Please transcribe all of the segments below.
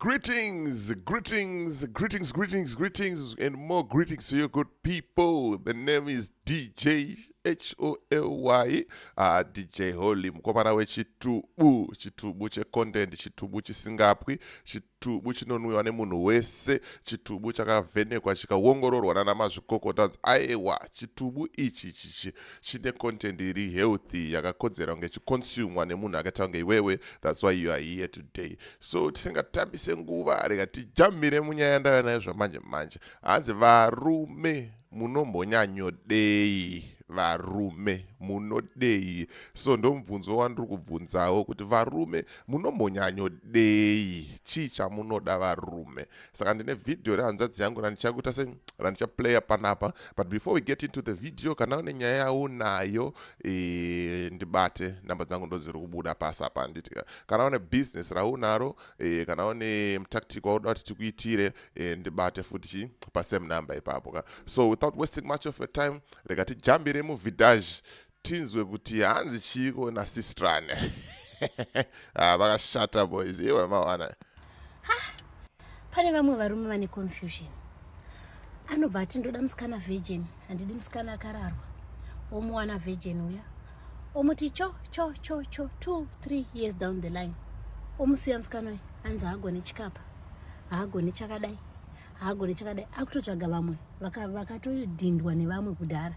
Greetings, greetings, greetings, greetings, greetings, and more greetings to you good people. The name is DJ H O L Y, DJ Holy, mukomana wechitubu, chitubu checontent, chitubu chisingapwi, chitubu chinonwiwa nemunhu wese, chitubu chakavhenekwa chikaongororwa nana mazvikokota anzi aiwa, chitubu ichi chichi chine content iri healthy, yakakodzera kunge chiconsumwa nemunhu akaita kunge iwewe. That's why you are here today. So tisingatambise nguva, rega tijambire munyaya yandauya nayo zvamanje manje. Hanzi, varume munombonyanyodei? Varume munodei? So ndomubvunzo wandiri kubvunzawo kuti varume munombonyanyodei? Chii chamunoda, varume? Saka ndine vhidhiyo rehanzvadzi yangu randichakuita se randichaplaya panapa. But before we get into the video, kana une nyaya yaunayo, ndibate. Namba dzangu ndo dziri kubuda pasi apa, nditi kana une business raunaro, kana une mutactic wauda kuti tikuitire, ndibate futi chi pasame number ipapo ka. So without wasting much of your time, rega tijambire muvidhage, tinzwe kuti hanzi chiiko nasistrane. Ah, vakashata boys, iwe mawana. Pane vamwe varume vane confusion. Anobva ati, "Ndoda musikana virgin, handidi musikana akararwa." Omuwana virgin uya, omuti cho cho cho cho, 2, 3 years down the line, omusiya musikana uyu. Anzi haagone chikapa, haagone chakadai, haagone chakadai. Akutotsvaga vamwe vakatodhindwa nevamwe kudhara.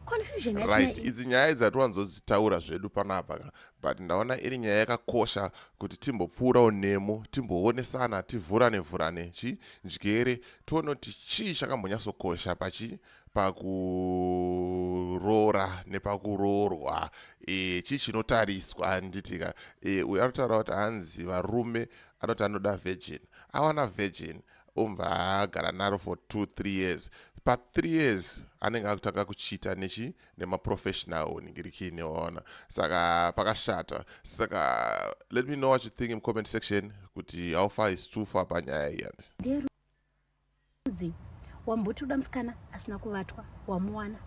Confusion yachona. Right, idzi nyaya idzi hatiwanzodzitaura zvedu panapa ka, but ndaona iri nyaya yakakosha kuti timbopfuurawo nemo, timboonesana, tivhurane vhurane chi njere, tione kuti chii chakambonyatsokosha pachi pakuroora nepakuroorwa. Chii chinotariswa, handitika? Uyu arikutaura kuti hanzi varume anoti anoda virgin, awana virgin, obva agara naro for 2, 3 years. Pa3 years anenge akutanga kuchita nechi nemaprofessional ningirikini, waona? Saka pakashata. Saka let me know what you think in comment section kuti how far is too far panyaya iyi. Nderudzi wamboti uda musikana asina kuvatwa, wamuwana.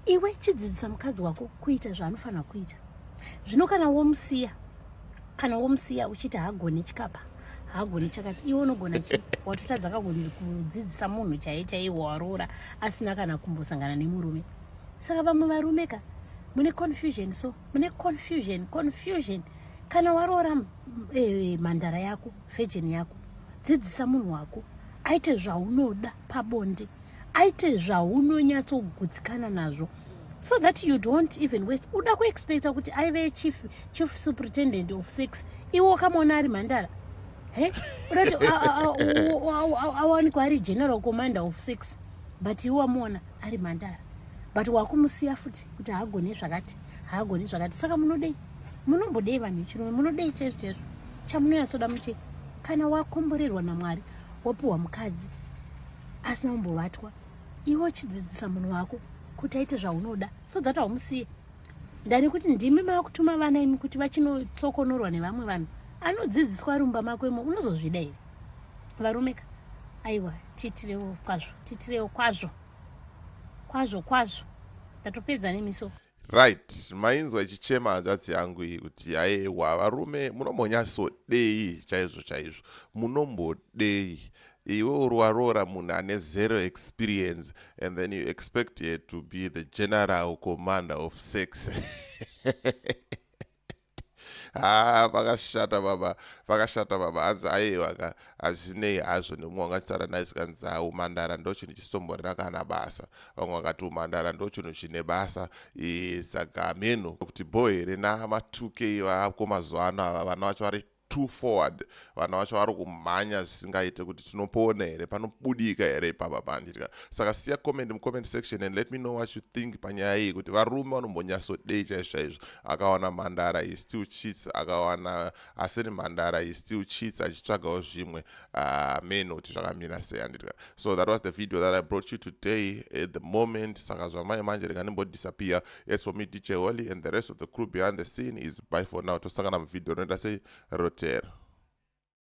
Iwe chidzidzisa mukadzi wako kuita zvaanofanira kuita. Zvino kana womusiya uchiti haagoni chikapa, haagoni chakati, iwe unogona chi? Watotadza kudzidzisa munhu chaiye chaiye waroora asina kana kumbosangana nemurume. Saka vamwe varume ka, mune confusion. So mune confusion, confusion. Kana waroora mhandara yako, virgin yako, dzidzisa munhu wako aite zvaunoda pabonde, aite zvaunonyatsogutsikana nazvo, so that you don't even waste. Uda kuexpecta kuti aive chief superintendent of sex, iwe wakamuona ari mhandara? He, uda kuti awanikwa ari general commander of sex, but iwe wamuona ari mhandara, but wakumusiya futi kuti haagoni zvakati, haagoni zvakati. Saka munodei? Munombodei, vanhu vechirume? Munodei chaizvo chaizvo? Chamunonyatsoda muchei? Kana wakomborerwa naMwari, wapiwa mukadzi asina kumbovatwa, iwe uchidzidzisa munhu wako kuti aite zvaunoda so that haumusiye. Ndani kuti ndimi maakutuma vana imi kuti vachinotsokonorwa nevamwe vanhu. Anodzidziswa ari mumba mako imo, unozozvida here? Varumeka, aiwa, tiitirewo kwazvo, tiitirewo kwazvo, kwazvo kwazvo. Ndatopedza nemiso. Right, mainzwa ichichema hanzvadzi yangu iyi kuti aiwa, varume munombonyatsodei chaizvo chaizvo? Munombodei? Iwe uri waroora munhu ane zero experience and then you expect her to be the general commander of sex. Ha, pakashata baba, pakashata baba. Hanzi aiwa ka, hazvinei hazvo nemumwe wangatitsara naye, zvikanzi umhandara ndo chinhu chisomborina kana basa. Vamwe vakati umhandara ndo chinhu chine basa. Saka mheno kuti bho here nama2K vako mazuva ano ava. Vana vacho vari too forward, vana vacho vari kumhanya zvisingaite kuti tinopona here, panobudika here ipapa panditya. Saka siya comment mucomment section and let me know what you think panyaya iyi, kuti varume vanombonyatsodei chaizvo chaizvo? Akawana mhandara, he still cheats. Akawana asiri mhandara, he still cheats, achitsvagawo zvimwe. Meno kuti zvakamira sei, handitya? So that was the video that I brought you today at the moment. Saka zvamai manje, rega ndimbodisappear. As for me, DJ Holly, and the rest of the crew behind the scene is bye for now. Tosangana muvideo rinoita sei rotera.